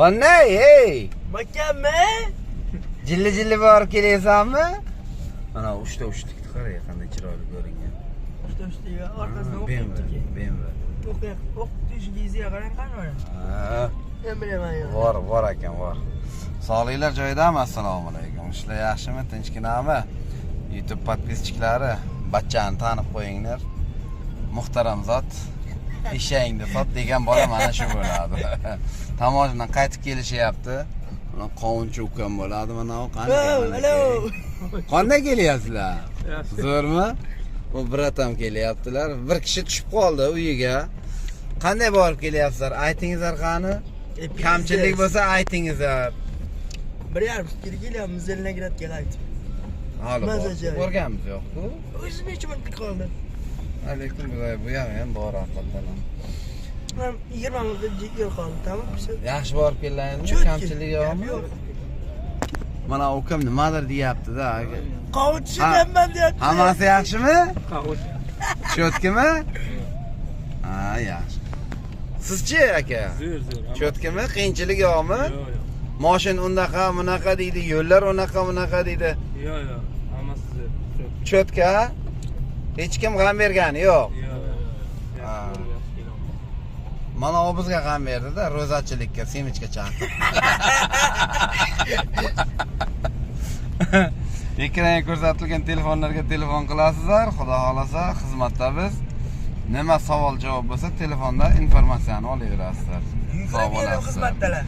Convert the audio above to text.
Qanday, ey? Makammi? Jilli-jilli borib kelasanmi? Mana uchta uchlikni qarang, qanday chiroyli ko'ringan. Uchta uchlik orqasidan BMW, o'qib BMW. O'qib, o'q teshigiga qarang qani. Ha, Men bilaman yo'q. Bor, bor ekan, bor. Sog'liklar joyidami? Assalomu alaykum. Ishlar yaxshimi? Tinchginami? YouTube podpischiklari, bachchani tanib qo'yinglar. Muhtaram zot, eshagingni sot degan bola mana shu bo'ladi. Tomoshadan qaytib kelishyapti. Mana qovunchi ukam bo'ladi, mana u qani. Alo. Qanday kelyapsizlar? Zo'rmi? Bu bratam kelyaptilar. Bir kishi tushib qoldi uyiga. Qanday borib kelyapsizlar? Aytingizlar qani? Kamchilik bo'lsa aytingizlar. 1,5 soatga kelyapmiz Zelenogradga qaytib. Hali Maza joy. borganmiz yo'q-ku. O'zi necha minutlik qoldi? Alaykum bu yoq ham bor haqiqatan ham. Ham 20 minutlik yo'l qoldi, tamom. Yaxshi borib keldingizmi? Cho'tki. Kamchilik yo'qmi? Yo'q. Mana ukam nimadir deyapti-da. Qovun tushiryapman deyapti. Hammasi yaxshimi? Cho'tkimi? Ha, yaxshi. Sizchi aka? Zo'r, zo'r. Cho'tkimi? Qiyinchilik yo'qmi? Yo'q, yo'q. Moshin undaqa, bunaqa deydi, yo'llar unaqa, bunaqa deydi. Yo'q, yo'q. Hammasi zo'r. Cho'tka? Hech kim g'am bergani yo'q. Yo'q, yo'q. Ha. Yaxshi bo'lib, yaxshi kelyapmiz. Mana u bizga g'am berdi-da, ro'zachilikka semichka chaqib. Ekranga ko'rsatilgan telefonlarga telefon qilasizlar, xudo xolasa xizmatda biz. Nima savol javob bo'lsa telefonda informatsiyani olaverasizlar. Sog' Yugurib bo'lasizlar. xizmatdalar.